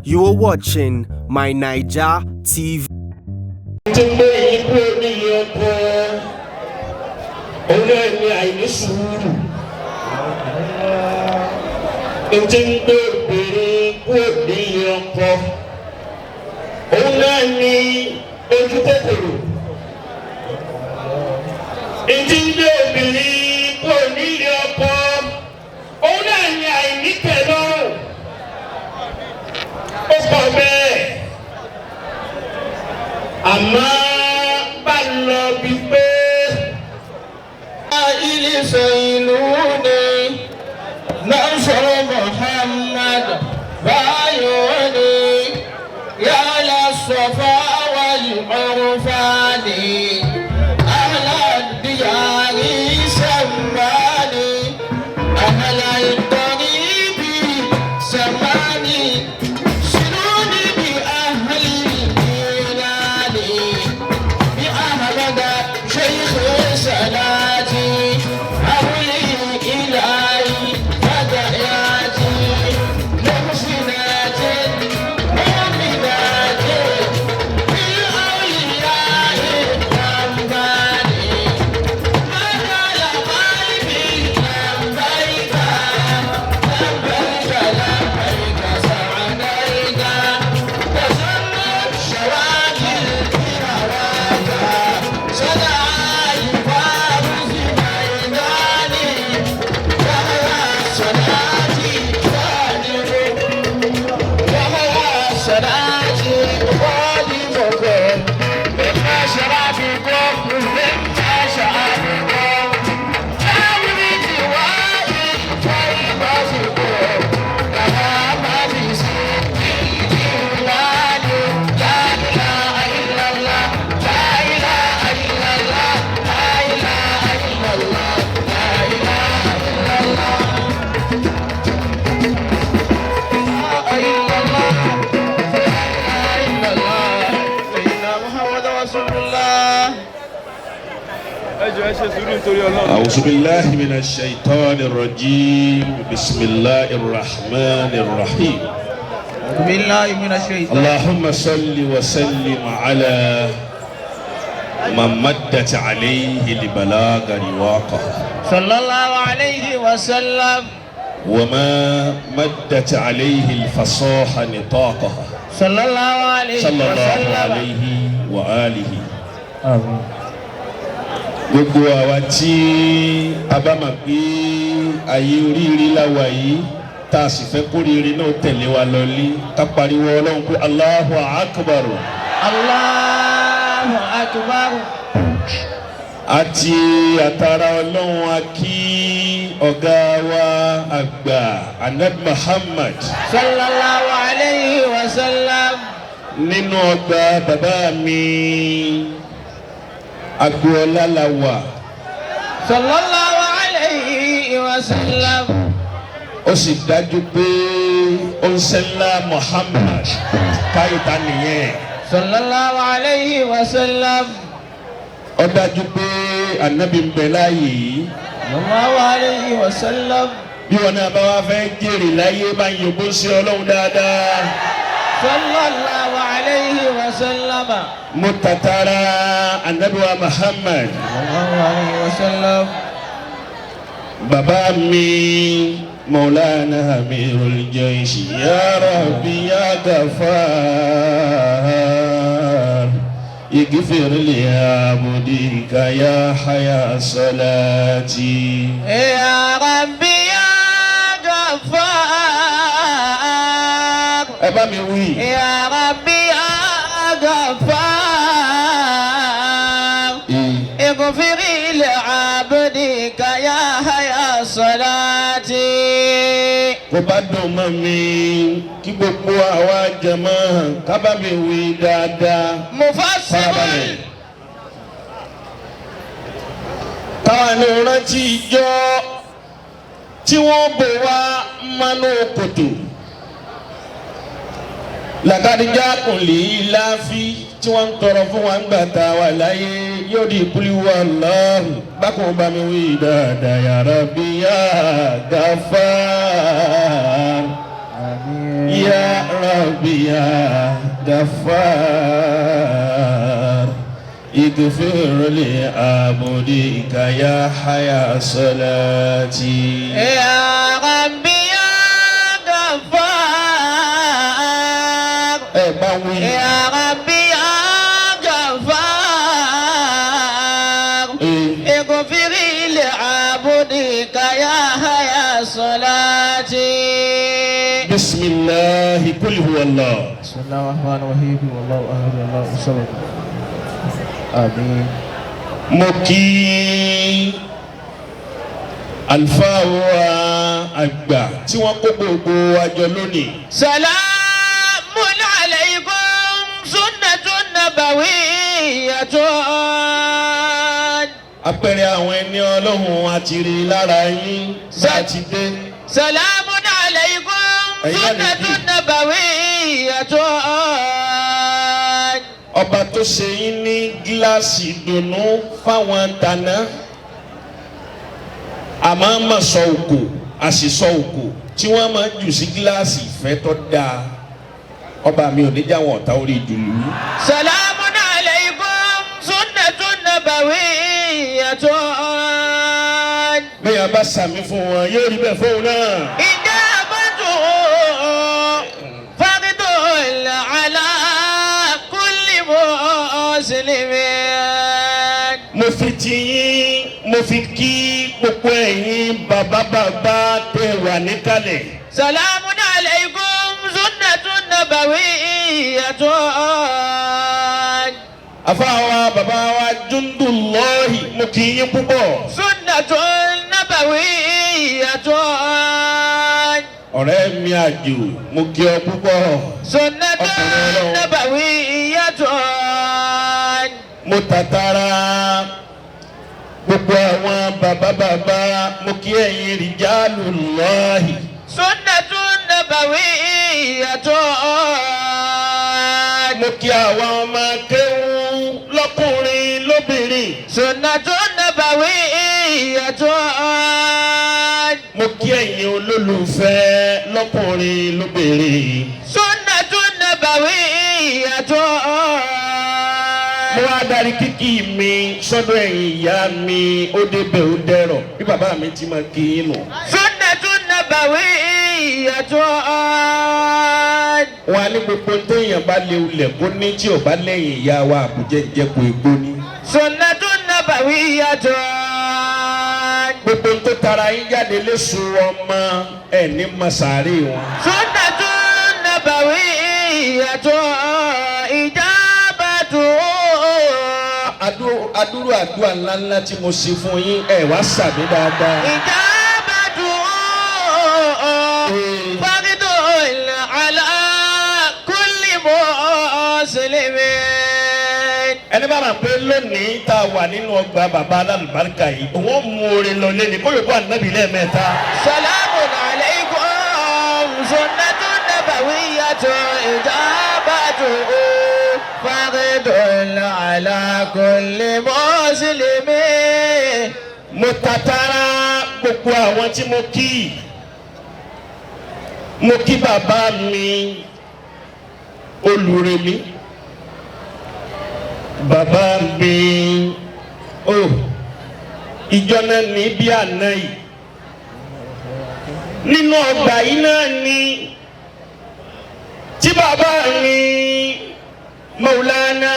You are watching My Naija TV. Tí ń gbé yín kúrò nílé ọkọ, òun náà ní àìní sùúrù. Tí ń gbé obìnrin kúrò nílé ọkọ, òun náà ní ojú kòkòrò. Tí ń gbé obìnrin kúrò nílé ọkọ, òun náà ní àìnítẹ̀lọ́rùn. Ó pọ̀ bẹ́ẹ̀, àmọ́ bá lọ bí pé. سيلوني نصر محمد بايوني يا للصفا والعرفان، أهل الديار سماني، أهل الطريق سماني، سلوني بأهل الجنان، بأحمد شيخ صلاتي، أولي إلهي فتياتي، محسنات مؤمنات بالأولياء الرباني. ما قال قلبي لبيك لبيك لبيك سعديك، تسمت شواكل هواك، صدع الفارس ميداني، وهو صلاتي خادم، وهو صلاتي خادمكم، مما شرفكم مما شرفكم أولي وائل طيبتكم كرامة الجيلان. لا إله إلا الله، لا إله إلا الله، لا إله إلا الله، لا إله إلا الله، لا إلا الله، لا إله إلا الله، سيدنا محمد رسول الله. Ẹ jọ̀ọ́, ẹ ṣe sùúrù nítorí Ọlọ́run. أعوذ بالله من الشيطان الرجيم، بسم الله الرحمن الرحيم. بالله من الشيطان. اللهم صل وسلم على من مدت عليه البلاغ رواقه، صلى الله عليه وسلم. وما مدت عليه الفصاحة نطاقها، صلى الله عليه صلى الله وسلم. عليه وآله. آمين. Gbogbo àwa tí a bá mọ̀ pé ayé oríire láwa yìí, tá a sì fẹ́ kóríire náà tẹ̀lé wa lọlé, ká pariwo Ọlọ́run pé Allahu Akbar. الله أكبر. Àti àtàrà Ọlọ́run, a kí ọ̀gá wa àgbà, Anabi Muhammad. صلى الله عليه وسلم. Nínú ọgbà bàbá mi agboola la wà. صلى الله عليه وسلم. Ó sì dájú pé ó ń sẹ́ńlá Muhammad káyọ̀tà nìyẹn. صلى الله عليه وسلم. Ó dájú pé Anabi ń bẹ láàyè yìí. صلى الله عليه وسلم. Bí wọn náà bá wá fẹ́ jèrè láyé, bá ń yògbó sí Ọlọ́run dáadáa. صلى الله عليه وسلم. Mo tàtàrà Anabi wa Muhammad. صلى الله عليه وسلم. Bàbá mi Maulana Amirul Jaish, ya Rabbi ya Ghaffar, ighfir li abdika ya haya salati. يا ربي يا غفار. Ẹ bá mi wí. يا ربي يا غفار، اغفر لعبدك يا حيا صلاتي. Kó bá dùn mọ́ mi kí gbogbo àwa jàmá ká bá mi wí dáadáa. مفسر. Farabalẹ̀. Káwa ní rántí ijọ́ tí wọ́n bò wá mánú kòtò. Làkàdíjà kùn lè láàfi tí wọ́n ń tọrọ fún wa ń gbà tá a wà láyé, yóò di ìkúlíwò Allahu bákan. Bá mi wí dáadáa, ya Rabbi ya Ghaffar, ya Rabbi. ربي يا غفار اغفر لعبدك يا حيا صلاتي. يا ربي يا غفار. Ẹ bá wí. يا ربي يا غفار. Ee. اغفر لعبدك يا حيا صلاتي. بسم الله قل هو الله. بسم الله الرحمن الرحيم والله أحد الله الصمد آمين. Mo kí àlùfáà wa àgbà tí wọ́n kó gbogbo wa jọ lónìí. سلام عليكم سنة نبوية. Àpẹẹrẹ àwọn ẹni Ọlọ́run àti rí lára yín bá a ti dé. سلام عليكم أيها سنة الذين. نبوية. Ọba tó ṣe yín ní gíláàsì ìdùnnú fáwọn tàná, àmọ́ mà sọ òkò àṣìsọ òkò tí wọ́n máa jù sí gíláàsì ìfẹ́ tó dáa, ọba mi ò ní jáwọn ọ̀tá orí ìjùlù. سلام عليكم سنة نبوية. Bẹ́ẹ̀ bá sàmì fún wọn yóò rí bẹ́ẹ̀ fóun náà. إجابته فرض على كل مسلم. Mo fi ti yín, mo fi kí gbogbo ẹ̀yin bàbá bàbá tẹ wà níkàlẹ̀. سلام عليكم سنة نبوية. Àfáwa bàbá wa Jundulahi, mo kí yín púpọ̀. سنة نبوية. Ọ̀rẹ́ mi àjò, mo kí ọ púpọ̀. سنة Ọkùnrin Ọlọ́run. نبوية. Mo tàtàrà gbogbo àwọn bàbá bàbá, mo kí ẹ̀yin Rijalullahi. سنة نبوية. Mo kí àwọn ọmọ kéwú lọ́kùnrin lóbìnrin. سنة نبوية. Mo kí ẹ̀yin olólùfẹ́ lọ́kùnrin lóbìnrin. سنة نبوية. Mo wá darí kíkí mi sọ́dọ̀ ẹ̀yin ìyá mi, ó débẹ̀ ó dẹ̀rọ̀ bí bàbá mi ti máa kí yín nù. سنة نبوية. Wọn á ní gbogbo téèyàn bá léwu lẹ̀ kó ní tí ò bá lẹ́yìn ìyá wa àbújá jẹ́ kó egbó ní. سنة نبوية. Gbogbo tó tara yín jáde léṣu ọmọ ẹ̀ ní masàárè wọn. سنة نبوية إجابة. Adúrú àdúrà ńláńlá tí mo ṣe fún yín, ẹ wá sàmì dáadáa. إجابة فرض على كل مسلم. Ẹni bá máa pé lónìí tá a wà nínú ọgbà bàbá alálùbáríkà yìí, òun ó mú orin lọ lé ní kó yòókù ànábì lẹ́ẹ̀mẹ́ta. سلام عليكم سنة نبوية إجابة فرض على كل مسلم. Mo tatara gbogbo àwọn tí mo kí, mo kí bàbá mi olùrèmí, bàbá mi ó ìjọ náà ní bí àná yìí nínú ọgbà yìí náà ni tí bàbá mi Maulana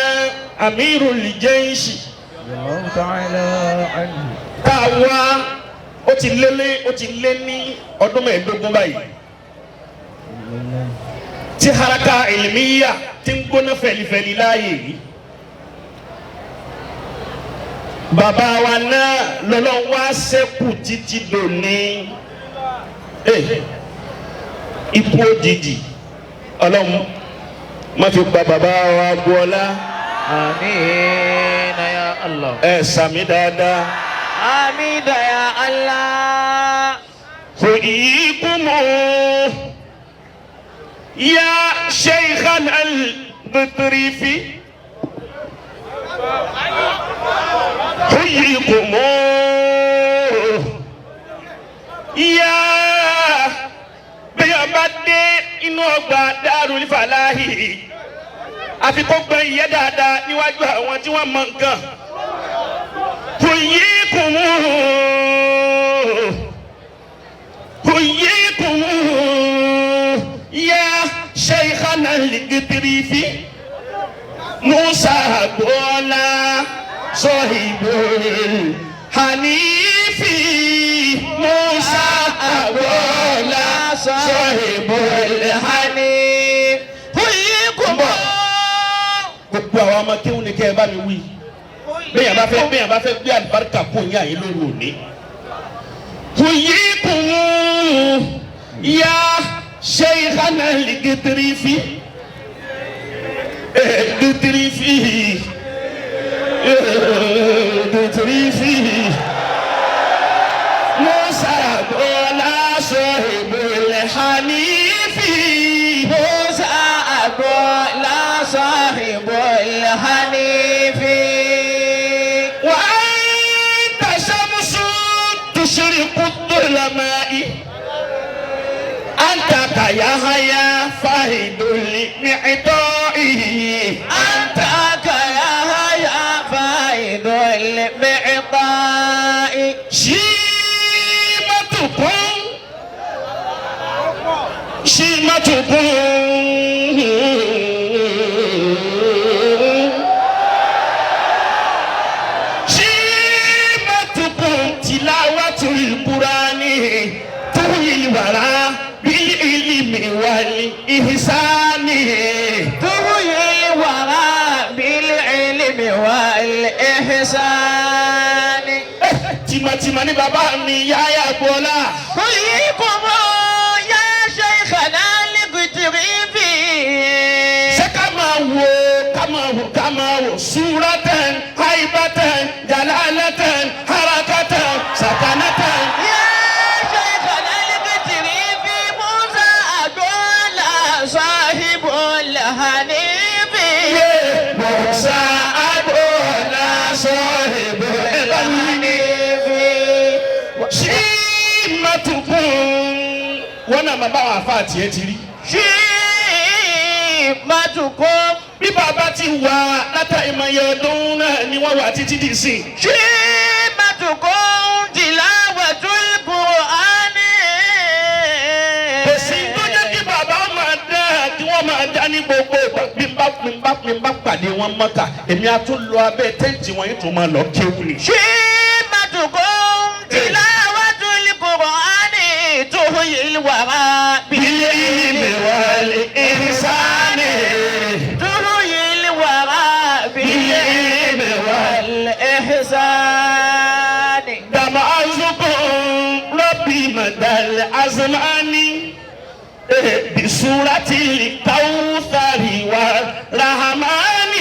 Amirul Jaishi الله تعالى عنه tá a wá, ó ti lé ní ọdún 15 báyìí tí haraka ilmiya ti ń gbóná fẹlifẹli láàyè yìí. Bàbá wa náà lọ́lọ́run wá ṣẹ́kù títí dòní. Ikú òjijì Ọlọ́run má fi pa bàbá wa gbọ́lá. آمين يا الله. Ẹ sàmì dáadáa. آمين يا الله. حييكم يا شيخنا البطريفي، حييكم يا bí a bá dé inú ọgbà Darul Falahi àfi kó gbọ́n ìyẹ́ dáadáa níwájú àwọn tí wọ́n mọ nǹkan. Huyikumu huyikumu ya Sheikhana al-Gidrifi Musa Agboola Sohibul Hanifi Musa Agboola Sohibul Hanifi. Huyikumu. Gbogbo àwọn ọmọ kéwọn ni kẹ́ ẹ bá mi wí. Bẹ́ẹ̀ bá fẹ́ bẹ́ẹ̀ bá fẹ́ gbé àlùbáríkà kó yín àyè lóru òní. Huyikumu ya Sheikhana al-Gidrifi Gidrifi Gidrifi Musa Agboola Sohibul Hanifi. Musa Agboola Sohibul Hanifi. وأنت شمس تشرق الظلماء أنت كيحيى فاهد لمعطائه أنت كيحيى فاهد المعطاء. شيمتكم شيمتكم شيمتكم تلاوة القرآن تحيي الورى بالعلم والإحسان تحيي الورى بالعلم والإحسان. Tìmọ̀tìmọ̀ ní bàbá mi Yahya Agboola. حييكم يا شيخنا القدريفي. Ṣé ká máa wo ká máa wò ká máa wò súrátàn haibatan jalalatan harakatan sakanatan. يا شيخنا القدريفي موسى أدولا صاحب الحنيف. Musa Agboola Sohibul الحنيف. Ṣímàtúkùn wọn náà máa bá àwọn àfa àti ẹ ti rí. شيمتكم. Bí bàbá ti wà látàìmọye ọdún náà ni wọ́n wà títí dì sí. شيمتكم تلاوة القرآن. Kò sí tó jẹ́ kí bàbá máa dá kí wọ́n máa dá ní gbogbo ìgbà bí n bá bí n bá bí n bá pàdé wọn mọ́ta èmi á tún lọ abẹ́ tẹ́ǹtì wọn yìí tún máa lọ kéwù ni. شيمتكم تلاوة القرآن تحيي الورى بالعلم والإحسان. تحيي الورى بالعلم والإحسان. دمعزكم ربي مدى الأزمان بسورة الكوثر والرحمن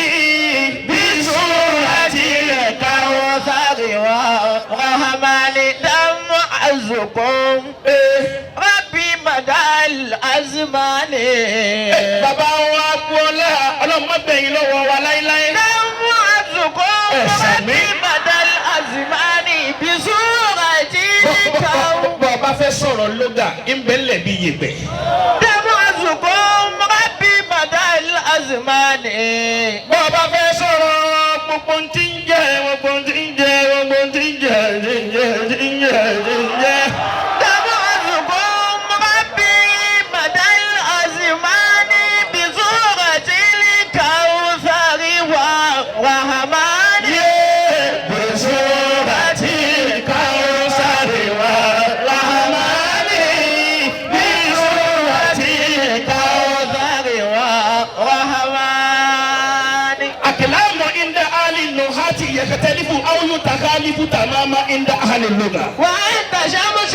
بسورة الكوثر الكوثر والرحمن دمعزكم ربي مدى الأزمان. Bàbá wa Agboola ọlọ́mọbẹ̀yìn lọ́wọ́ wa láíláí. دمعزكم Ẹ̀sàmí. ربي مدى الأزمان بسورة الكوثر. Bọ́ ọba fẹ́ sọ̀rọ̀ lóga ńbẹ́lẹ̀ bí yèpẹ̀. دمعزكم ربي مدى الأزمان. Bọ́ ọba fẹ́ sọ̀rọ̀ gbogbo ń tí ń jẹ́ gbogbo ń tí ń jẹ́ gbogbo ń tí ń jẹ́ tí ń jẹ́ tí ń jẹ́ tí ń jẹ́. دمعزكم ربي مدى الأزمان بسورة الكوثر والرحمن. بسورة الكوثر والرحمن بسورة الكوثر الكوثر والرحمن. أكلام عند أهل اللغة يختلف أو يتخالف تماما عند أهل اللغة. وأنت شمس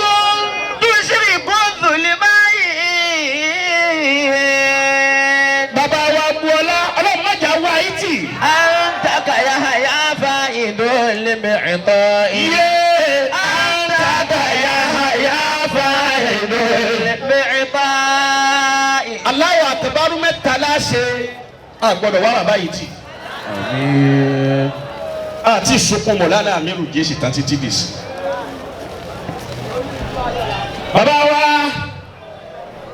تشرق الظلمات. Bàbá wa Agboola ọlọ́run má jà wá ìtì. أنت كيحيى فائد المعطاء. Iye àǹtàkà yá fàìlú. المعطاء. Allahu akbar mẹ́ta láṣẹ. A gbọ́dọ̀ wá bàbá yìí tì. Àmín. Àti ìsunkún mọ̀lánà Amiru Jésì tán títí dì sí. Bàbá wa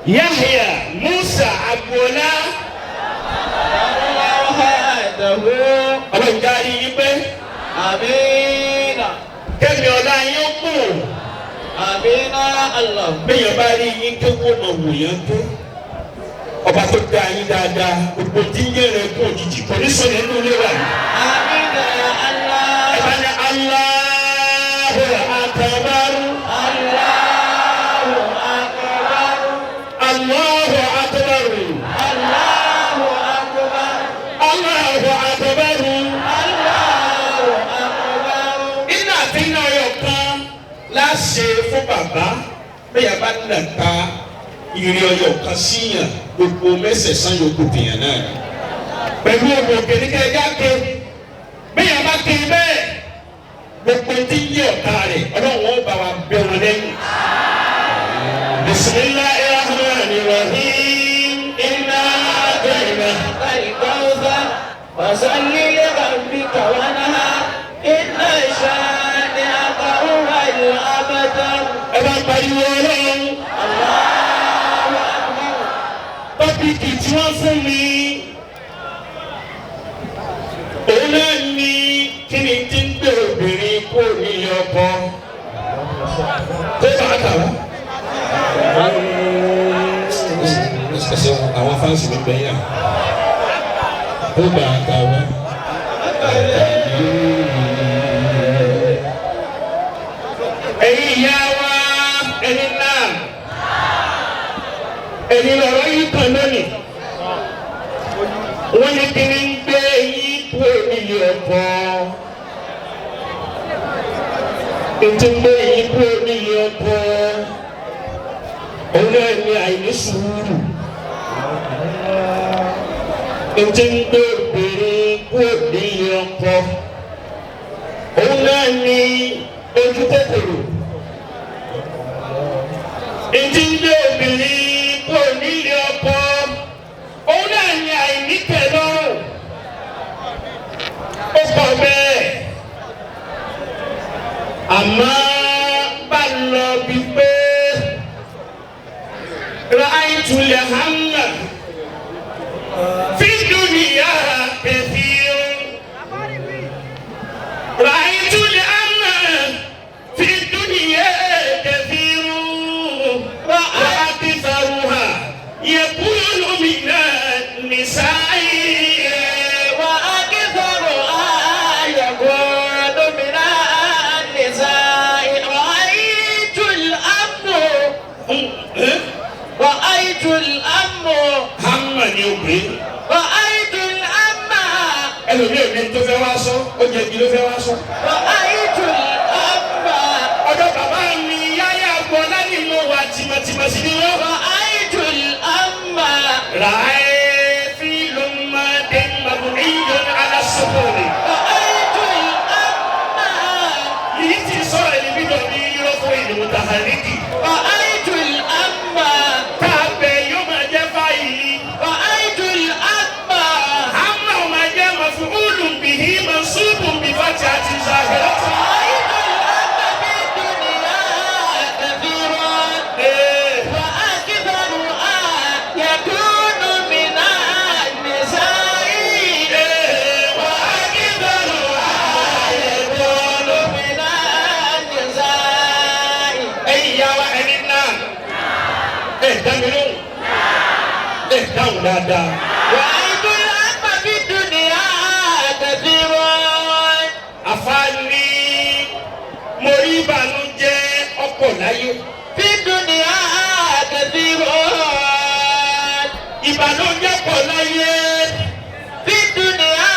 Yahya Musa Agboola. Ọlọ́run jáde yín pé. Àmín. Kẹ́mi ọ̀la yín ó kù. Àmín Allah. Bẹ́ẹ̀ bá rí yín ké wọ́n mọ̀ wò yẹn tó. Ọba tó dá yín dáadáa, gbogbo tí ń yẹrẹ kú òjijì kò ní sọ̀rọ̀ nínú ilé wa. Àmín Allah. Ẹ bá ní Allahu akbar. Allahu akbar. Allahu akbar. Allahu akbar. Allahu akbar. Allahu akbar. Iná àti iná ọyọ kan láṣẹ fún bàbá bẹ́ẹ̀ bá nà ta ìrì ọyọ kan síyàn gbogbo mẹ́sẹ̀sán yòókù tèèyàn náà ni. Pẹ̀lú ọmọ òkè ní kẹjá ké bẹ́ẹ̀ bá ké bẹ́ẹ̀ gbogbo tí ń yé ọ̀tá rẹ̀ ọlọ́run ó bá wa bẹ̀ wọn lẹ́yìn. Bismillahir Rahmanir Rahim inna a'tayna. الكوثر فصل لربك وانحر إن شانئك هو الأبتر. Ẹ bá pariwo ọlọ́run. الله أكبر. Topic tí wọ́n fún mi òun náà ní kí ni tí ń gbé obìnrin kó nílé ọkọ tó bá kà wá. Ẹsẹ̀ àwọn fáǹsì mi bẹ̀yà tó bá kà wá. Ẹ̀yin ìyá wa ẹni náà ẹni lọ́rọ̀ yìí kan lónìí wọ́n ní kí ni ń gbé yín kúrò nílé ọkọ ètò ń gbé yín kúrò nílé ọkọ òun náà ní àìní sùúrù ètò ń gbé obìnrin kúrò nílé ọkọ òun náà ní ojú kòkòrò ètò ń gbé obìnrin kúrò nílé ọkọ òun náà ní àìnítẹ̀lọ́rùn ó pọ̀ bẹ́ẹ̀ àmọ́ bá lọ bí pé ra'aytul hamma fi dunya kathirun ra'aytul hamma fi dunya kathirun wa aktharuha yakunu min an-nisa'i. وأكثرها يكون من النساء. رأيت الأم رأيت الأم Hamma ni o gbé. رأيت الأم Ẹlòmíì ò ní tó fẹ́ wá sọ, ó jẹ igi ló fẹ́ wá sọ. رأيت الأم Ọ̀dọ̀ bàbá mi yáyà gbọ́ láti mú wa tìmọ̀tìmọ̀ sí ni wọ́n. رأيت الأم Ràá fi ló máa dé mabùníyàn alásùkòrè. رأيت الأم Yìí ti sọ̀rọ̀ ẹni bí dọ̀bí yọ̀fọ̀ ìlú mùtàhàríkì. رأيت الأم Káàbẹ̀ yóò máa jẹ́ fáìlì. رأيت الأم Àmọ́ ò máa jẹ́ maf'ulun bihi mansubun bi fathati zahirati. رأيت الأم في الدنيا كثيرا وأكثرها يكون من النساء. وأكثرها يكون من النساء. Ẹ̀yin ìyá wa ẹni náà ẹ dá mi lóhùn ẹ dáhùn dáadáa. رأيت الأم في الدنيا كثيرا. Àfààní mo rí ìbànújẹ́ ọ̀pọ̀ láyé. في الدنيا كثيرا. Ìbànújẹ́ pọ̀ láyé. في الدنيا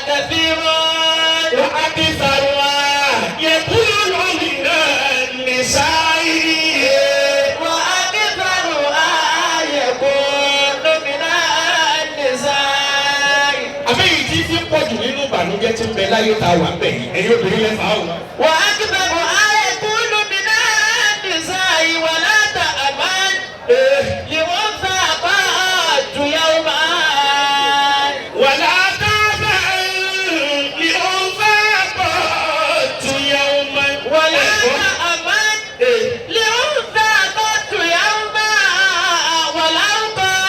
كثيرا. Wọ́n á bí sàrùwà yẹ kúrò lónìí ní sáyé. وأكثرها يكون من النساء. Àbẹ́yìí tí fi ń pọ̀ jù nínú ìbànújẹ́ tí ń bẹ láyé tá a wà ń bẹ̀ yìí ẹ̀yin obìnrin lẹ́fà o. وأكثرها يكون من النساء. ولا تأمن لأنثى قد يوما. ولا تابع لأنثى قط يوما. ولا تأمن لأنثى قد يوما ولو قد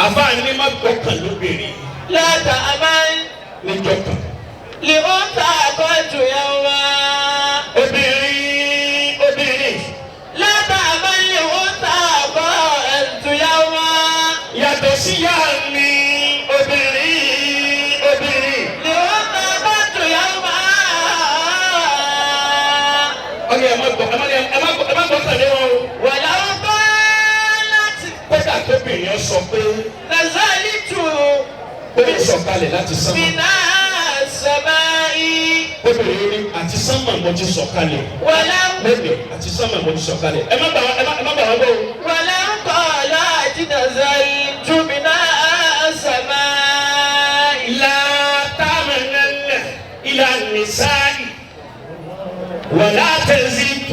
Àfáà ní má gbọ́kàn lóbìnrin لا تأمن níjọ́ kan. لأنثى قد يوما. Obìnrin obìnrin لا تأمن لأنثى قد يوما. yàtọ̀ sí yá mi obìnrin obìnrin. لأنثى قد يوما. Ọ̀rẹ́ ẹ̀ má gbọ́ ẹ má ẹ má gbọ́ ẹ má gbọ́kàn lé wọn o. ولو قالت Kódà tóbìnrin sọ pé نزلت ó lè sọ̀kalẹ̀ láti sánmà. من السماء. Obìnrin ní àti sánmà mo ti sọ̀kalẹ̀. ولو Lẹ́lẹ̀ àti sánmà mo ti sọ̀kalẹ̀. Ẹ má bà wọ́n ẹ má ẹ má bà wọ́n bọ̀ o. ولو قالت نزلت من السماء. لا تمنن إلى النساء ولا تزد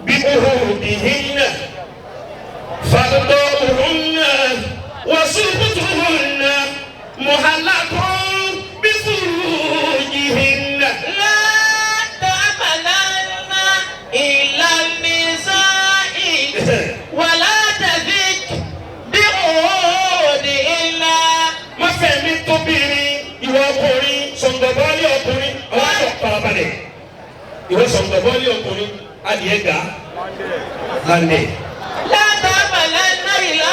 بأهودهن فارضوهن وسقطهن محلق بفروجهن. لا تأمنن إلى النساء ولا تزد بعهودهن. Má fẹ̀mí tóbìnrin ìwọ ọkùnrin sọ̀ǹdọ̀bọ́lì ọkùnrin ọwọ́ sọ̀ farabalẹ̀ ìwọ sọ̀ǹdọ̀bọ́lì ọkùnrin adìẹ gà lálẹ́. لا تأمنن إلى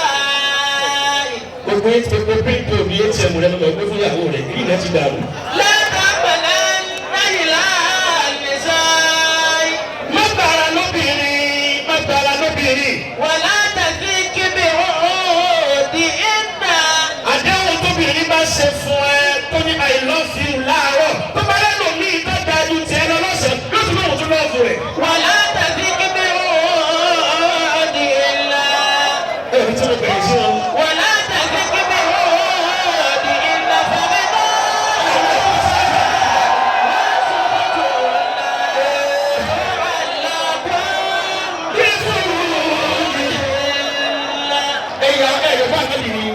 النساء. Gbogbo gbogbo píńpì òbí atm rẹ lọ gbé fún ìyàwó rẹ ìrìn náà ti dàrú. لا تأمنن إلى النساء. Má gbára lóbìnrin má gbára lóbìnrin. ولا تزد بعهودهن. Àdéhùn tóbìnrin bá ṣe fún ẹ tó ní I love you láàárọ̀ tó bá lẹ́nu mi tó da ju tiẹ̀ lọ lọ́sàn-án yóò tún lóhùn tún lọ́ọ̀fù rẹ̀. ولا تزد بعهودهن. Ẹ̀rí tí mo bẹ̀rẹ̀ sí wọn. ولا تثق بعهودهن Ẹ̀yà ẹ̀yọ̀ bá àgbẹ̀bí ni.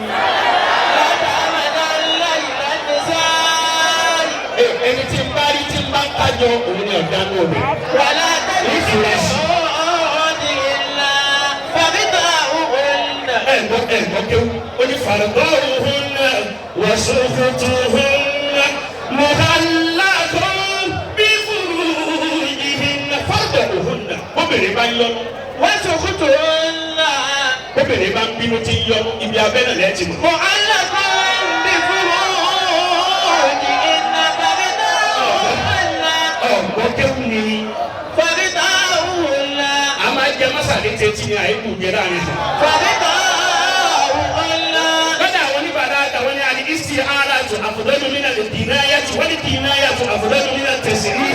Ẹni tí ń bá rí tí ń bá ń kájọ òun ni ọ̀dà ní òde. ولا تثق بعهودهن فبضاعهن. Ẹ̀gbọ́n ẹ̀gbọ́n kéwú ó ní fàrọ̀dọ́rùhún wọ̀ṣọ́fọ́tòhún mọ̀hálàkùn bí fúrúyìhìn fàrọ̀dọ́rùhún. Obìnrin bá ń yọnu, وسخطهن obìnrin bá ń bínú tí ń yọnu, ibi abẹ́ náà lẹ́ẹ̀tì mọ̀. معلق بفروجهن فبضاعهن. Ọ̀gbọ́n kéwú ni فبضاعهن. a máa jẹ mọ́sàlẹ́ tẹ́tí ni àìkú jẹ láàrin sàn. فبضاعهن. Lọ́dọ̀ àwọn oníbàárà àtàwọn ní àlè ìsì ara tó àfọ̀dọ́dún nínú àlè dìnnáyà tó wọ́n ní dìnnáyà tó àfọ̀dọ́dún nínú tẹ̀sí rí.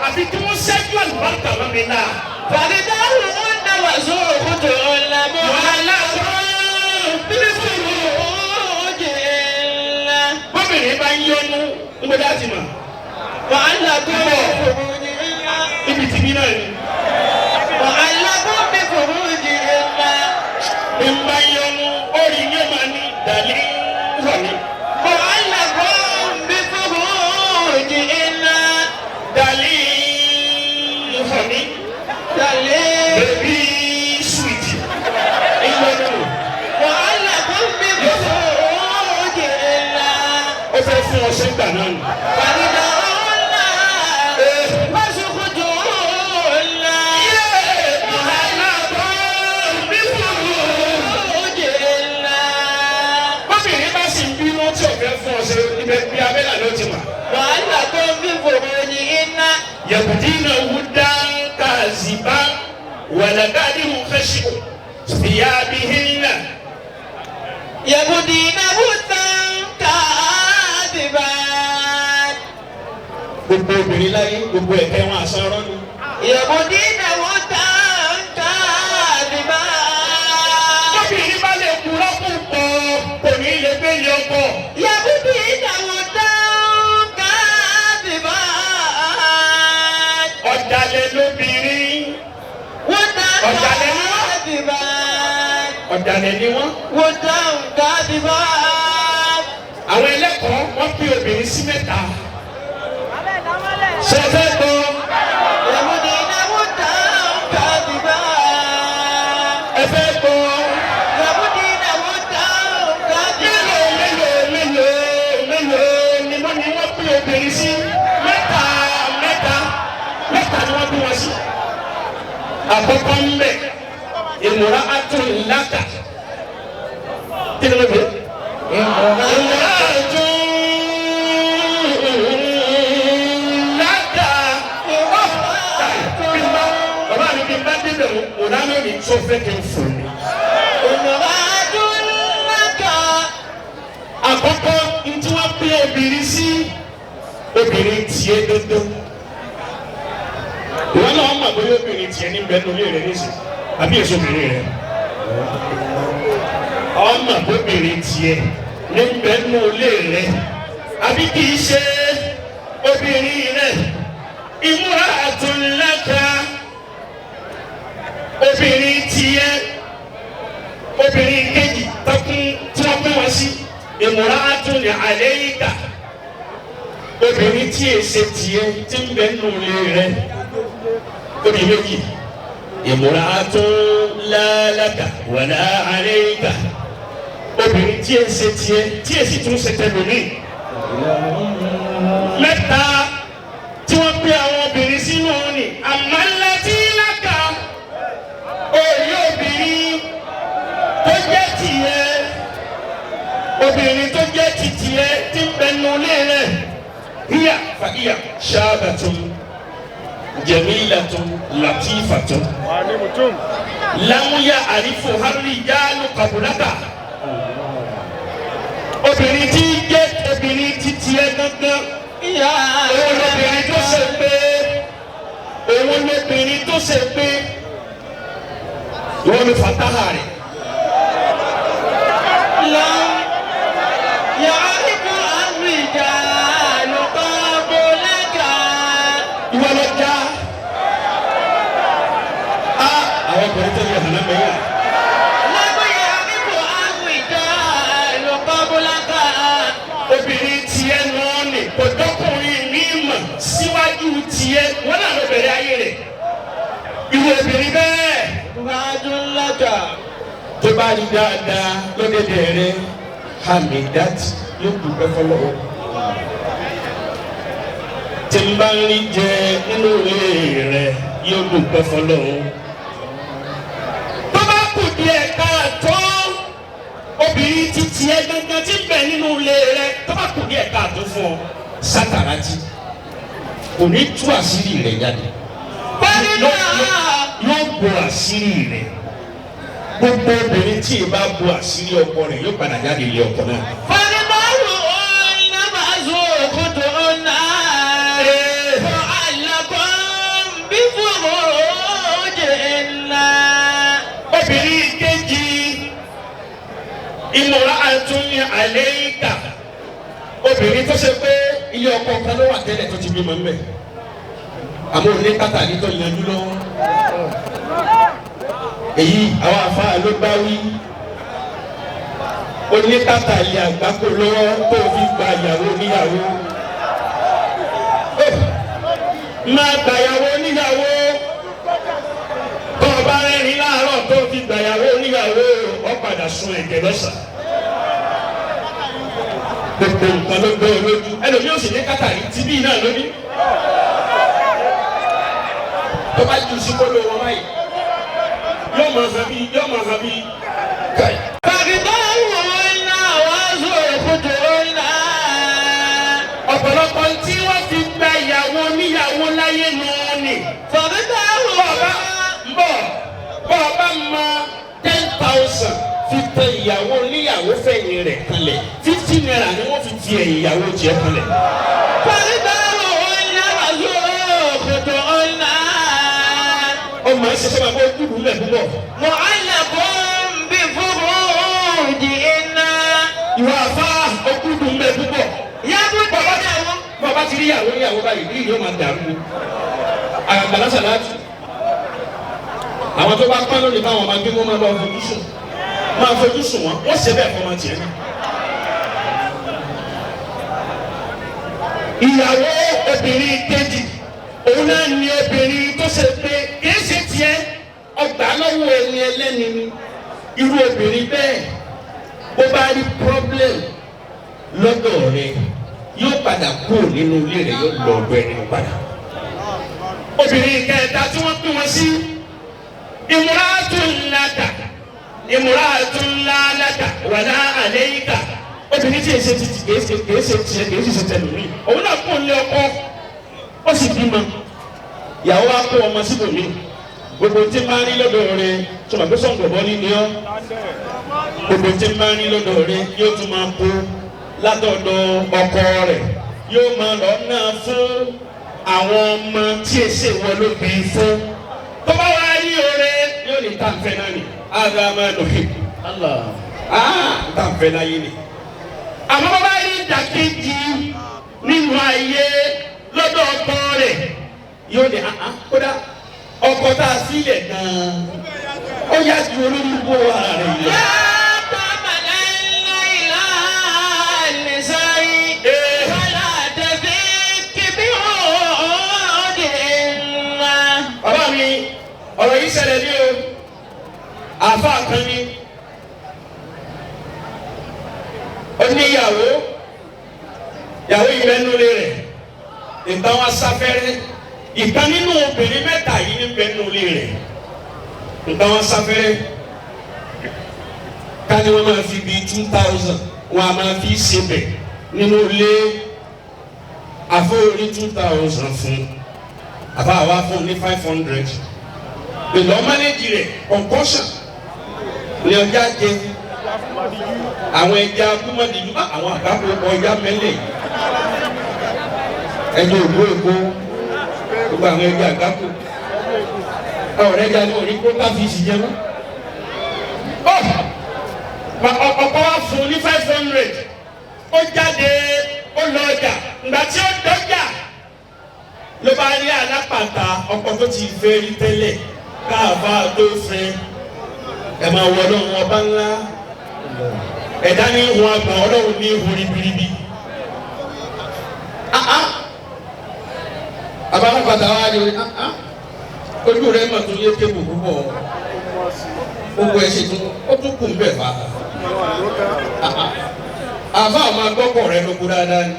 Àfi kí wọ́n ṣẹ́jú àlùbáríkà mọ́ mi náà. فبضاعهن وسخطهن Wàhálà بفروجهن. Bóbìnrin bá ń yọnu, ń gbọ́dọ̀ àti mọ̀. معلق بفروجهن. Ibi tìbí náà ni. معلق بفروجهن. Bí n bá yọnu, ó rí ní ọmọ ní dàlí wọ̀ mí. معلق بفروجهن. Dàlí wọ̀ mí. دليل. Bèbí sweet. Ń yọnu. معلق بفروجهن. Ó fẹ́ fún ọ ṣẹ́gbà náà nù. فردهن وسخطهن. Wàhálà bí بفروجهن. Bóbìnrin bá sì ń bínú tí ò fẹ́ fún ọ ṣe ibẹ̀ bí abẹ́là ló ti mà. معلق بفروجهن. يبدين ودا كاذبا ولقد خشوا ثيابهن. يبدين هدى كاذبا. Gbogbo obìnrin láyé gbogbo ẹ̀kẹ́ wọn àsárọ́ ni. يبدين هدى كاذبا. Bóbìnrin bá lè kúrọ́ púpọ̀ kò ní lè gbé ilé ọkọ. يبدين هدى كاذبا. Ọ̀dàlẹ̀ lóbìnrin. هدى Ọ̀dàlẹ̀ ni wọ́n. كاذبا. Ọ̀dàlẹ̀ ni wọ́n. هدى كاذبا. Àwọn ẹlẹ́kọ̀ọ́ wọ́n pín obìnrin sí mẹ́ta. Ṣé ẹ fẹ́ gbọ́? يبدين هدى كاذبا. obìnrin sí mẹ́ta mẹ́ta mẹ́ta ni wọ́n pín wọn sí. Àkọ́kọ́ ń bẹ̀ ìmúra atúnláka kí ni wọ́n fi? Ìmúra atúnláka. Bàbá mi kí n bá débẹ̀ wò náà lónìí tó fẹ́ kí n fò ní. Àkọ́kọ́ ntí wọ́n pín obìnrin sí obìnrin tiẹ̀ dandan. Ìwọ náà mọ̀ bóyá obìnrin tiẹ̀ ní bẹ́ẹ̀ lórí rẹ̀ nísì àbí èso obìnrin rẹ̀. Ọmọ obìnrin tiẹ̀ ní bẹ́ẹ̀ lórí rẹ̀ àbí kì í ṣe obìnrin rẹ̀. Ìmúra àtúnláka obìnrin tiẹ̀ obìnrin kejì tọkùn tí wọ́n pín wọn sí ìmúra àtúnlẹ̀ àlẹ́yìká obìnrin tí èsè tiẹ̀ tí ń bẹ nù lé rẹ̀ obìnrin méjì ìmúra àtúnlálàkà wàlá àlẹ́yìká obìnrin tí èsè tiẹ̀ tí èsì tún ṣe tẹlómi mẹ́ta tí wọ́n pín àwọn obìnrin sínú ni àmàlẹ́tí lákà òye obìnrin tó jẹ́ tiẹ̀ obìnrin tó jẹ́ ti tiẹ̀ tí ń bẹ nù lé rẹ̀ hiya fa hiya ṣaabatun jamilatun latifatun Wà ní mutum. lamuya arifu harijalu kabulaka obìnrin tí jẹ́ obìnrin ti tiẹ̀ gángan òun lobìnrin tó ṣe pé òun lobìnrin tó ṣe pé ìwọ ni fataha rẹ̀. Ìwọ lọ já a àwọn ọkùnrin tó yẹ hànà mẹ́yà obìnrin tiẹ̀ náà nì kò dọ́kùnrin mi mọ̀ síwájú tiẹ̀ wọ́n náà ló bẹ̀rẹ̀ ayé rẹ̀ ìwọ obìnrin bẹ́ẹ̀ tó bá rí dáadáa lọ́dẹ̀dẹ̀ rẹ̀ hamidat yóò dúpẹ́ fọlọ́wọ́ tí n bá ń rí jẹ nínú ilé rẹ̀ yóò dúpẹ́ fọlọ́wọ́ tó bá kù díẹ̀ káàtó obìnrin ti tiẹ̀ gangan tí ń bẹ nínú ilé rẹ̀ tó bá kù díẹ̀ káàtó fún ọ sátàràtì kò ní tú àṣírí rẹ̀ jáde yóò bo àṣírí rẹ̀ gbogbo obìnrin tí ì bá bo àṣírí ọkọ rẹ̀ yóò padà jáde ilé ọkọ náà. Obìnrin kejì ìmọ̀ra àtúnyẹ àlẹ́yìnká obìnrin tó ṣe pé ilé ọkọ kan ló wà tẹ́lẹ̀ tó ti bímọ ńbẹ̀ àmọ́ òní kàtà ní tó yanjú lọ́wọ́ èyí àwọn àfáà ló bá wí oníkàtà ilé àgbákò lọ́wọ́ tó fi gba ìyàwó níyàwó máa gba ìyàwó níyàwó tó o bá rẹ́rìn láàárọ̀ tó o fi gba ìyàwó níyàwó o padà sun ẹ̀jẹ̀ lọ́sàn-án gbogbo nǹkan ló gbé o lójú ẹlòmíì ò sì ní kàtàrí tibí náà lóní tó bá ju sí kóló wọn báyìí yóò máa hàn bí yóò máa hàn bí káì. Ọ̀pọ̀lọpọ̀ tí wọ́n fi gba ìyàwó níyàwó láyé nù ni. Bọ́ọ̀bá bọ̀ bọ́ọ̀bá mọ 10,000 fi tẹ ìyàwó níyàwó fẹ̀yìn rẹ̀ kanlẹ̀ 50 naira ni wọ́n fi ti ẹ̀yìn ìyàwó tiẹ̀ kanlẹ̀. Ọmọ ẹ̀ ṣẹṣẹ máa bọ́ ojúlù lẹ̀ púpọ̀. Ìwà àfa ojúlù lẹ̀ púpọ̀. Bọ́ọ̀bá ti rí ìyàwó níyàwó báyìí bí yóò máa dàrú ni. Àgbàlá sàlátù. Àwọn tó bá pọ́n lónìí báwọn máa gbé wọn máa lọ fojú sùn. Máa fojú sùn wọn, wọ́n ṣe bẹ́ẹ̀ fọmọ tiẹ̀ náà. Ìyàwó obìnrin kejì òun náà ní obìnrin tó ṣe pé kìí ṣe tiẹ̀ ọgbà lọ́wọ́ ẹni ẹlẹ́ni ni irú obìnrin bẹ́ẹ̀ bó bá rí problem lọ́dọ̀ rẹ̀ Yóò padà kúrò nínú ilé rẹ̀, yóò lọ ọ̀dọ̀ ẹni padà. Obìnrin kẹta tí wọ́n pín wọn sí, imra'atun laka imra'atun la laka wala alayka. Obìnrin tí èsè ti kìí ṣe kìí ṣe tiẹ̀ kìí ṣe tẹlumi, òun náà kún lé ọkọ, ó sì bímọ. Ìyàwó wa kó ọmọ síbòmí. Gbogbo tí máa ń rí lọ́dọ̀ rẹ̀ sọ̀rọ̀ pé sọ̀ǹgọ̀bọ ní ni ọ́. Gbogbo tí máa ń rí lọ́dọ̀ rẹ̀ yóò tún máa kó látọ̀dọ̀ ọkọ rẹ̀, yóò máa lọ náà fún àwọn ọmọ tí èsè wọ ló bí fún. Tó bá wá rí oore, yóò ní tàǹfẹ́ náà ni ádámà lòkè tàǹfẹ́ láyé ni. Àmọ́ bá bá rí ìdàkejì nínú ayé lọ́dọ̀ ọkọ rẹ̀, yóò ní kódà ọkọ tá a sílẹ̀ gan-an ó yá ju olórí gbó ara rẹ̀ yìí lọ. لا تملن إلى النساء ولا تفك بعودهن. Bàbá mi, ọ̀rọ̀ yìí ṣẹlẹ̀ ní o. Àáfàá kan ní, ó ní ìyàwó, ìyàwó yìí bẹ́ẹ̀ nulẹ̀ rẹ̀, ìtàn wa sáfẹ́rẹ́. Ìkan nínú obìnrin mẹ́ta yìí ní bẹ́ẹ̀ nulẹ̀ rẹ̀, ìtàn wa sáfẹ́rẹ́. Ká ní wọ́n máa fi bíi 2,000, wọ́n á máa fi ṣe bẹ̀ nínú ilé. Àfọwọ́rí 2,000 fún àbá wa, fún ní 500 pẹ̀lú ọmọlẹ́jì rẹ̀. Concoction ní ọjà jẹ, àwọn ẹja kúmọ̀dìjú, àwọn àgbàkọ ọjà mẹ́lẹ̀, ẹja ògbó èkó, gbogbo àwọn ẹja àgbàkọ ọ̀rẹ́ ẹja ní orí kó káfíìsì jẹ mọ́. Ọkọ wa fún ní 500, ó jáde, ó lọ ọjà. Ìgbà tí ó dọ́jà ló bá rí alápàtà, ọkọ tó ti fẹ́ rí tẹ́lẹ̀ káàbá tó fẹ́. Ẹ máa wọ Ọlọ́run ọba ńlá. Ẹ̀dá ní ìhun àgbà, Ọlọ́run ní ìhun ribiribi. Abalapàtà wa ni ojú rẹ mọ̀ tó yé kébù púpọ̀, gbogbo ẹ̀ sì tún ó tún kù ń bẹ̀ fà. Àfa àwọn agbọ́kọ̀ rẹ ló kú dáadáa ni.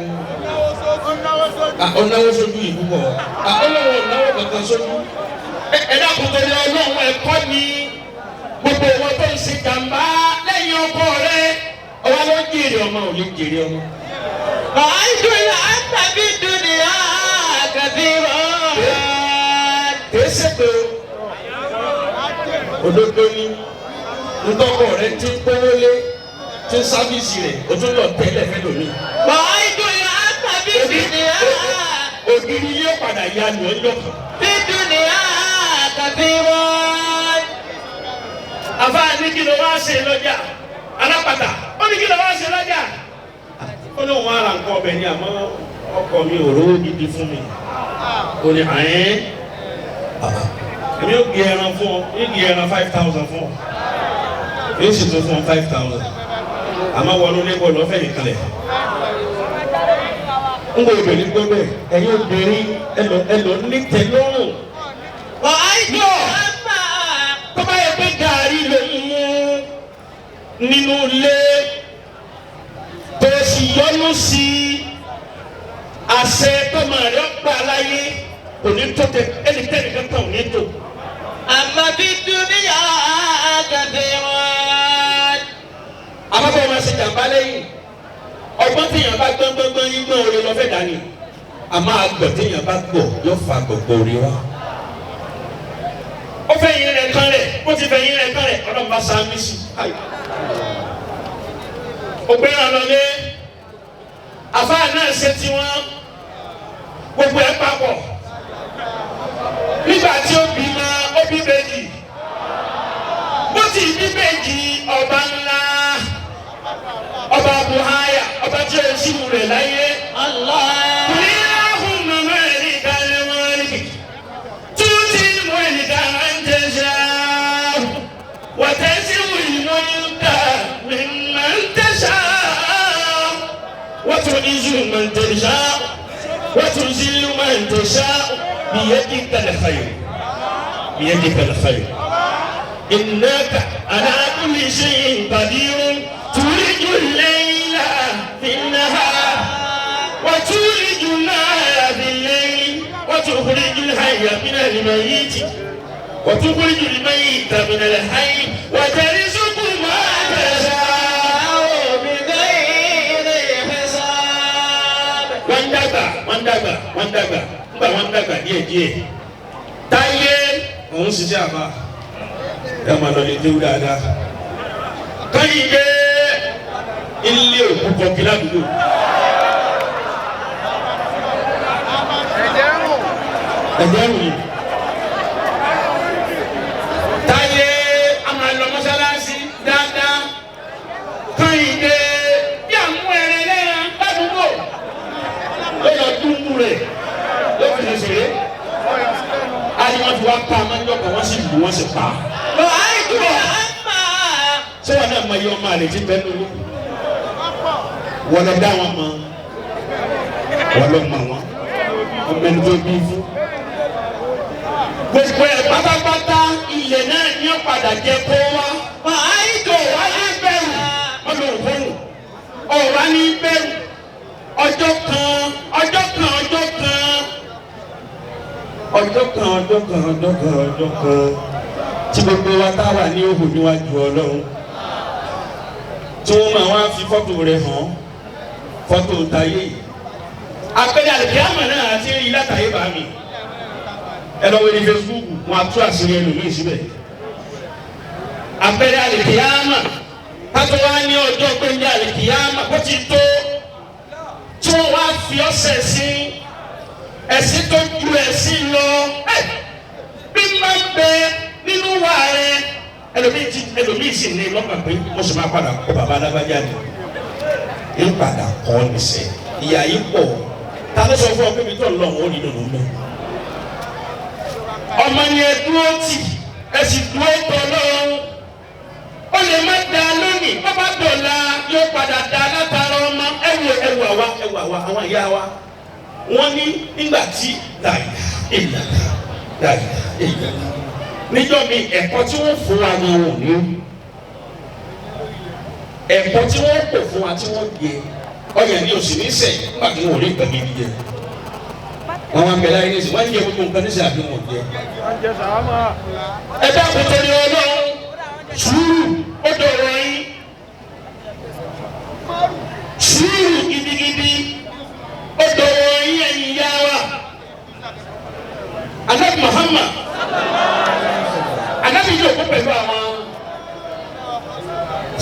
Ó náwó sójú yìí púpọ̀, ọlọ́wọ́ náwó kankan sójú. Ẹ dákun torí Ọlọ́run, ẹ̀kọ́ ni gbogbo wọn tó ń ṣe jàmbá lẹ́yìn ọkọ rẹ. Ọwọ́ ló ń jèrè ọmọ, ò lè jèrè ọmọ. رأيت العبد في الدنيا كثيرا. Kìí ṣe pé òdodo ni ntọ́kọ rẹ ti ń kówó lé, ti ń sáfíìsì rẹ̀, o tún lọ tẹ́lẹ̀ fẹ́ lómi. رأيت العبد في الدنيا Ògiri yóò padà ya lù ọ́ lọ́kàn. في الدنيا كثيرا. Àfa ní kí ló wá ṣe lọ́jà? Alápàtà ó ní kí ló wá ṣe lọ́jà? Ó ní òun ara nǹkan ọbẹ̀ ni, àmọ́ ọkọ mi ò rówó gidi fún mi. Ó ní àyẹ́n, èmi ò gbé ẹran fún ọ, yóò gbé ẹran 5,000 fún ọ, yóò sì tún fún ọ 5,000, àmọ́ wọnú ní bọ́ọ̀lù ọ̀fẹ́ yìí kalẹ̀. Ń gbọ́ obìnrin gbọ́ bẹ́ẹ̀. Ẹ̀yin obìnrin, ẹlò nítẹ̀lọ́rùn. رأيت العبد Tó bá yẹ pé gàrí ló ń mú nínú ilé, tó sì yọnu sí àṣẹ tọmọ rẹ gbà láyé, kò ní tó tẹ ẹni tẹ́lẹ̀ kankan ò ní tó. أما في الدنيا كثيرا. Àbábọ̀ máa ṣe jàmbá lẹ́yìn. Ọgbọ́n téèyàn bá gbọ́n gbọ́n gbọ́n yín gbọ́n oore lọ́fẹ̀ẹ́ dání, àmọ́ àgbọ̀ téèyàn bá gbọ̀ yóò fa gbọ̀gbọ̀ oore wá. Ó fẹ́ yín rẹ̀ kan rẹ̀, ó ti fẹ́ yín rẹ̀ kan rẹ̀, Ọlọ́run bá sáámi sí i. Ògbéra lọlé, àfáà náà ṣe tiwọn, gbogbo ẹ̀ papọ̀. Nígbà tí ó bímọ, ó bí méjì. Bó ti bí méjì, ọba ńlá, ọba Buhaya, ọba tí ó sì wù rẹ̀ láyé. الله. اللهم مالك الملك تؤتي الملك من تشاء وتنزع الملك ممن تشاء وتعز من تشاء وتذل من تشاء بيدك الخير، بيدك الخير، إنك على كل شيء قدير. تولج الليل في النهار. وتخرج الحي من الميت وتخرج الميت من الحي وترزق ما تشاء بغير حساب. Wọ́n dàgbà, wọ́n dàgbà, wọ́n dàgbà. Nígbà wọ́n dàgbà díẹ̀ díẹ̀, táyé òun ṣiṣẹ́ àbá ẹ máa lọ lè déwú dáadáa. Káyìndé ilé òkú kọ̀ọ̀kì ládùúgbò. Ẹ̀jẹ̀ ń rùn. Ẹ̀jẹ̀ ń rùn. Táyé a máa lọ mọ́sálásí dáadáa. Káyìndé bí àmú ẹrẹ lẹ́ran ládùúgbò. Ló lọ dúnbù rẹ̀ ló fi ṣèṣeré. Ayé wọn fi wá pa amájọ́ kan, wọ́n sì lù, wọ́n sì pa. رأيت أما Ṣé wọn náà mọ iye ọmọ àlè tí bẹ́ẹ̀ lórí? Wọ́n lọ dá wọn mọ̀, wọ́n lọ mọ̀ wọn, ọmọ ẹni tó bí fún. Gbogbo ẹ̀ pátápátá, ilẹ̀ náà ní ọ̀padà jẹ kó wá. رأيت Tó wá ní bẹ̀rù, wọ́n lò fóònù. Ọ̀wá ní bẹ̀rù. Ọjọ́ kan, ọjọ́ kan, ọjọ́ kan. Ọjọ́ kan, ọjọ́ kan, ọjọ́ kan, ọjọ́ kan. Tí gbogbo wa tá wà ní òhùn níwájú Ọlọ́run, tí wọ́n máa wá fi fọ́tò rẹ̀ hàn, fọ́tò tayé yìí. Àpẹẹrẹ àlùkìyámà náà àti rí látàyè bá mi. Ẹ lọ wo ní Facebook, wọn á tú àṣírí ẹlòmíì síbẹ̀. Àpẹẹrẹ àlùkìyámà kátó wá ní ọjọ́ gbẹ̀ndé àlùkìyámà kó ti tó, tí wọ́n wá fi ọ̀sẹ̀ sí ẹ̀sìn tó ju ẹ̀sìn lọ. Ẹ̀ bí má bẹ nínú wa rẹ, ẹlòmíì ti ẹlòmíì sì ní lọ́kàn pé mo sì máa padà kọ́ bàbá alágbájá ni, ń padà kọ́ nìṣẹ́ ìyá yìí pọ̀. Ta ló sọ fún ọ pé mi tó ń lọ òun ò ní dùnú mọ́? Ọmọ ni ẹ dúró tì, ẹ sì dúró tọ́ lọ́rùn. Ó lè má da lónìí, bàbá dọ̀la yóò padà da látara ọmọ. Ẹwù ẹwù àwa, ẹwù àwa, àwọn ìyá wa, wọ́n ní nígbà tí dàgbà ìlà dàgbà ìlà níjọ́ mi, ẹ̀kọ́ tí wọ́n fún wa ni wọn ò ní, ẹ̀kọ́ tí wọ́n pò fún wa tí wọ́n jẹ ọyàn ní oṣù nísẹ̀. Nígbà tí wọ́n ò rí nǹkan gidi jẹ, wọ́n wá ń bẹ láyé nísẹ̀, wọ́n ń jẹ gbogbo nǹkan nísẹ̀ àbí wọn ò jẹ? Wọ́n jẹ sàámà. Ẹ dákun torí Ọlọ́run, sùúrù ó dọ̀rọ̀ yín, sùúrù gidigidi ó dọ̀rọ̀ yín, ẹ̀yin yá wa. Anabi Muhammad, anabi yóò kó pẹ̀lú àwọn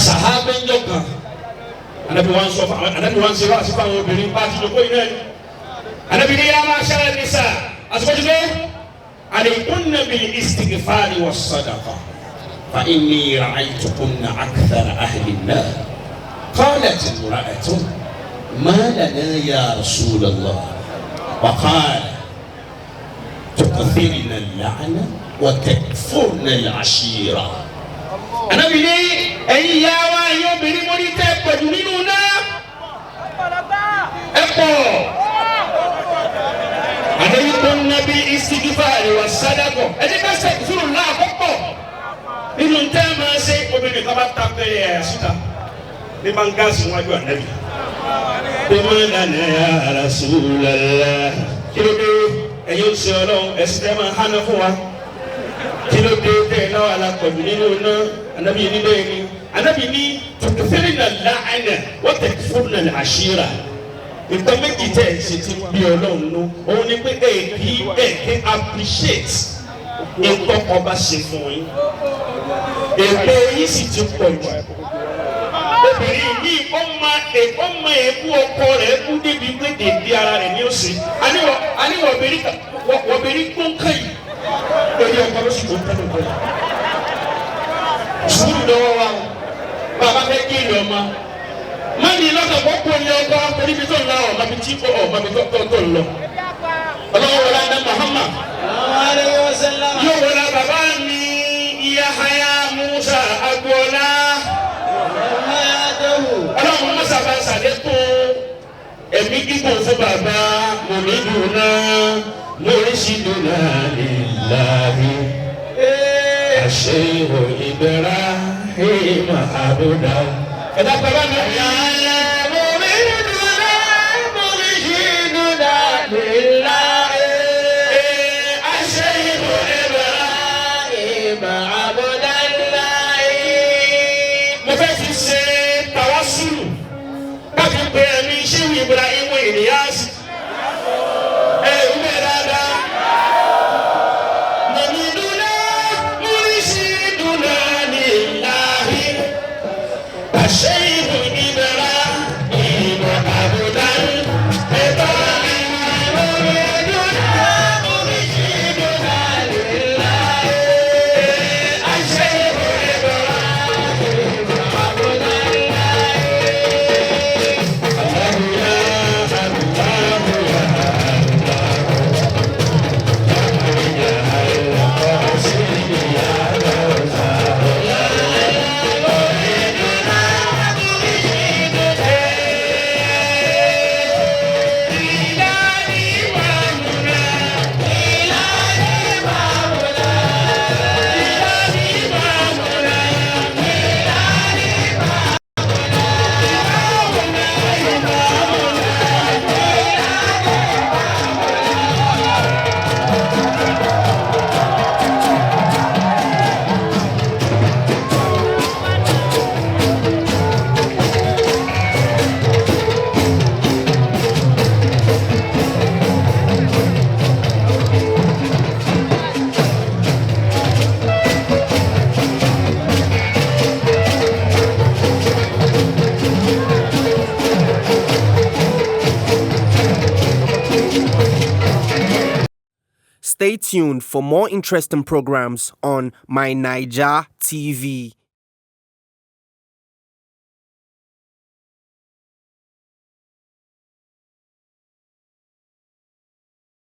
sàhábẹ́njọ́ kan. Anabi wọn sọ fún anabi wọn ṣe wá sí fún àwọn obìnrin bá ti jókòó yìí náà ni. Anabi ní yàrá aṣáájú ní sà àsìkò ti dé, alaykunna bil istighfari was sadaqa fa inni ra'aytukunna akthara ahli an-nar. Qalat imra'atu ma lana ya rasulallah? Wa qala tukthirna al-la'na wa takfurna al-ashira. Anabi ní ẹ̀yin ìyá wa, ẹ̀yin obìnrin, mo ní tẹ́ pẹ̀lú nínú náà ẹ pọ̀. Alaykunna bil istighfari was sadaqa, ẹ jẹ́ ká ṣe ìfúrú láàkọ́pọ̀ nínú tẹ́ ẹ máa ṣe. Obìnrin kan bá ta pẹ́rẹ́ ẹ̀ síta ní máa ń gáàsì wájú ànábì. Bí máa nana ya Rasulullah, kí ló dé, ẹ̀yin oṣù Ọlọ́run, ẹ̀sìn tẹ́ máa hánà fún wa? Kí ló dé tẹ́ ẹ̀ náà alákọ̀ọ́dù nínú iná? Ànábì ní bẹ́ẹ̀ ni. Ànábì ní tukthirna al-la'na wa takfurna al-ashira. Nǹkan méjì tẹ́ ẹ̀ ṣe ti bí Ọlọ́run nú òun ni pé ẹ̀ kí ẹ̀ kí appreciate nǹkan ọba ṣe fún yín, èpè yín sì ti pọ̀ jù. Obìnrin yìí, ó ma èébú ọkọ rẹ̀ kú débi pé dèbí ara rẹ̀ ní òsì. Àníwọ̀ obìnrin gbóǹkà yìí lórí ọkọ ló sì gbóǹkà lóko yìí. Sùúrù lọ́wọ́ wa o. Bàbá fẹ́ kí èrè ọmọ má ní lọ́kàn kó kó ní ọkọ torí bí tó ń lọ ọmọ mi tí kò ọmọ mi tó tó ń lọ. Ọlọ́wọ́ wọlé adé Muhammad عليه وسلم. yóò wọlé bàbá mi Yahaya Musa Agboola. حياته. Ọlọ́run mọ́sàbá ṣàlékún ẹ̀mí gígùn fún bàbá mòmídùúná mòrísìdùnà lillahi àṣeyọ Ibrahim abuda. Ẹ̀dá bàbá mi. مريدنا مرشدنا لله. Abdullahi. Mo fẹ́ fi ṣe tàwásùlù láti pe ẹ̀mí Ṣéwù Ibrahim Ilyas. Ẹ ń bẹ̀ dáadáa. Mọ̀mídúná múrísìdúná lillahi. Àṣeyìí Ibrahim Abdullahi. Ẹ̀tọ́ Mọ̀mídúná múrísìdúná lillahi. Àṣeyìí Ibrahim Abdullahi. Stay tuned for more interesting programs on My Niger TV.